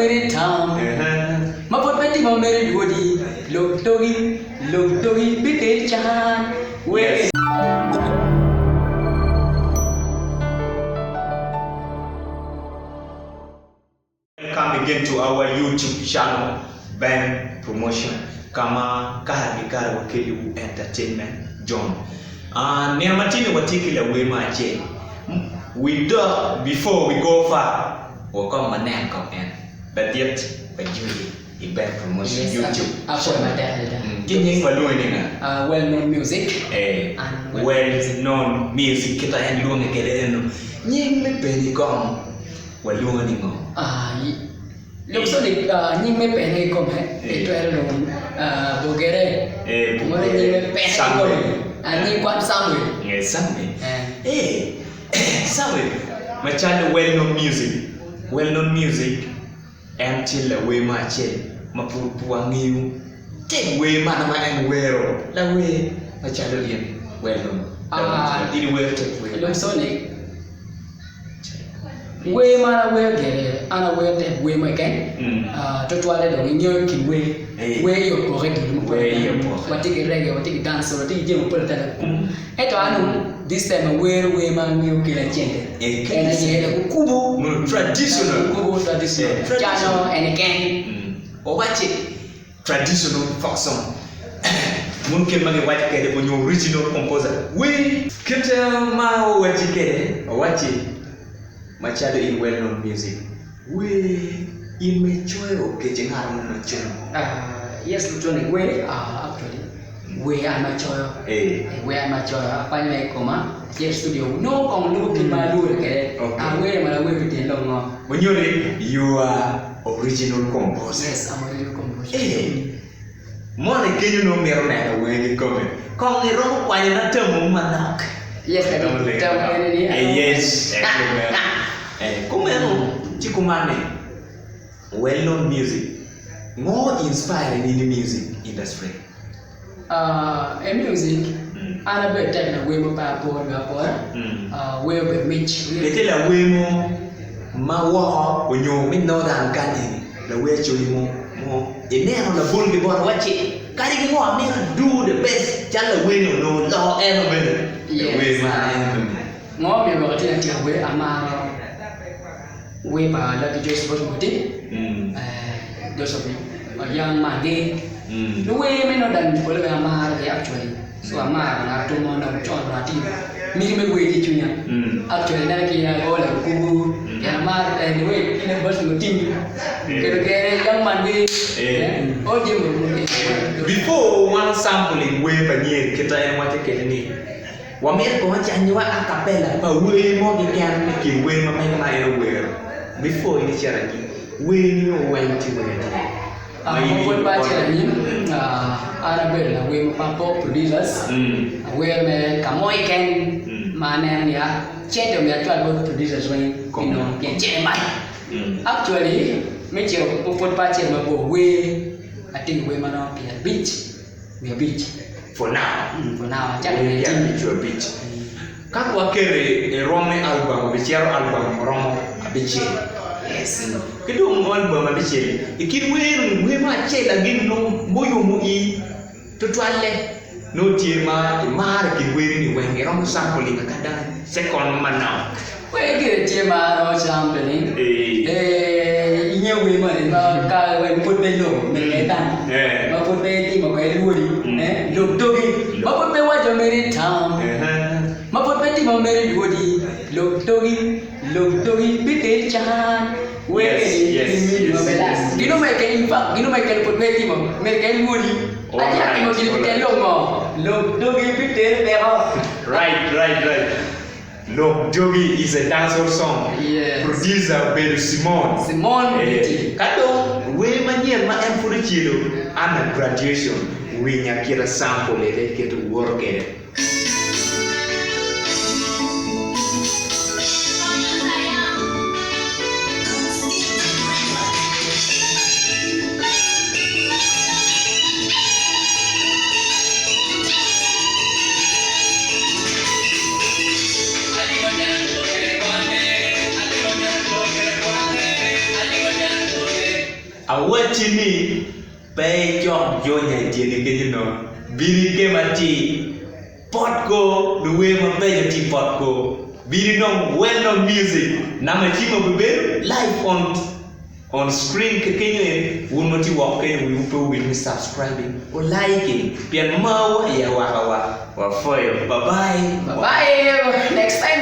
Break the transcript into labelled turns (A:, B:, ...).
A: meri tam, ma pud pe timo meri lwodi, lok dogi, lok dogi biteri can.
B: Yes. Welcome again to our YouTube channel Ben Promotion ka ma kare ki kare wakeliwu entertainment John. Uh, nino ma tye ni watye ki lawer mo acel. We dok before we go far, wakong wanen kong en ladit pa Julie i Ben Promotion
A: Yes,
B: YouTube.
A: apwoyo matek adada.
B: Mm, ki nying walwongi ni nga?
A: Uh, well known music.
B: Eh,
A: An well
B: well known music kita en lwonge kwede eno. Nying me peni kong Walwongo ni ngo?
A: Lok soli nying me pene kikome itwero lwongo Bogere. Meno nying me pene kikome. Nying kwan Samuel.
B: Samuel. Samuel macalo well known music, well known music en tye lawer mo acel ma pud pe wangeyo tek wer man ma en wero lawer macalo in well known. In iwero tek wer.
A: Lok soli. Wer ma an awero gire, an awero tek wer mo keken, tutwalle dong ingeyo kin wer, wer iye opoke i dul mapol adada, watye ki reggae, watye ki dancehall, watye ki jami mapol adada ento an dong this time awero wer ma angeyo kela cente en aye lakukubo, lakukubo traditional calo en keken.
B: Owacci Traditional folk song mono kit ma giwaco kwede onyo original composer wer. Kit ma owacci kwede owacci macalo in well known music wer in ma icoyo kece ngat mo ma coyo.
A: Yes Lutoni wer actually wer an ma acoyo wer an ma acoyo akwanyo mere i koma acito i studio nongo kong lubo kit ma alworo kwede awero ma lawer pi tyen lok ngo.
B: Onyuti you are Original composer.
A: Yes, I'm original composer.
B: Eh, mono kenyo nongo mito neno wer kikome. Kong iromo kwanyo na tamu manok.
A: Yes, I do. Tamu ene ni.
B: Eh, yes, eh, kumeno. Eh, kumeno, ci kumanne, well known music. Ngo inspire ni ni music industry?
A: I music, an abedo type lawer ma pe apor nyo apora, wer obedo mic.
B: Pe tye lawer mo ma woko onyo me northern kany eni, lawer acholi mo mo ineno labol ki bote wacci kadi ki ngo amito adu the best calo lawer ni onongo loo eno bene lawer ma eno ni.
A: Ngo omiyo gwok atye latyeko wer amaro wer pa Lucky Joyce Bot Muti, Joseph Young Magi, luwer me Northern pole weng amaro gi actually so amaro ngat tum mo dong con dong atye miti me wer tye i cwinya actually ineno ki ago lakuku pien amaro the way kine Bot Muti kelo kene Young Magi all jami
B: Before wan sampling wer pa nyeri kita en waco kede ni Wamito kong acanyiwa acapella pa wer mo keken i kin wer ma mege ma en owero. Before in icito anyim, wer ni nongo weng tye wer adi? Ma in
A: Ma pwod
B: iyubo
A: pe acito
B: bot
A: anyim, an abedo lawer ma pe apoko producers, awer mere ka mo keken ma aneno ni cente omyero acwal bot producers weng pi nongo pien cente malo. Actually me cito ma pwod pe acito mabor wer atye ki wer ma romo pyerabic. wiye abic.
B: For now.
A: Mm, for now. Acako
B: Wiye
A: bene tim.
B: abic wiye abic. Ka waketo i rwom me album, wabicito album romo abicel.
A: Yes.
B: Ki dong album abicel, i kin wer-ru, wer mo acel agin nongo muyomo ii tutwalle nongo tye ma imaro i kin wer-ni weng, iromo sampling kadi cekon manok.
A: Wer gire tye ma aromo sampling. Ee, ingeyo wer moni ma ka wer pud pe ilubo me keta, ma pud pe itimo kwede lwodi, lub dogi, ma pud pe iwaco mere tam, ma pud pe itimo mere lwodi, lub dogi, lub dogi biteri can. Wer eni imini ma pe last. Gin mo keken in fact gin mo keken pud pe itimo mere keken lwodi. Acako timo gini pi tyen lok ngo? Lub dogi biteri peko.
B: Right, right, right. Lok jogi is a dancehall song.
A: Yes.
B: Producer obedo Simon.
A: Simon
B: Eh,
A: Beauty.
B: ka dong wer manyen ma en pud ocelo under graduation winya kit a sample ede kit owoto kede. Awacci ni pe icok jonya i tyeni kenyo no, bin ikem atir. Pot ko, luwer mabeco tye i pot ko. Bin inong well known music, namba cim obibedo live on on screen ki kenyo en, wun ma tye woko kenyo wiwu pe owil me subscribing, wu liking pien mawu aye awakawa. Wapwoyo. Bye bye.
A: Bye bye next time.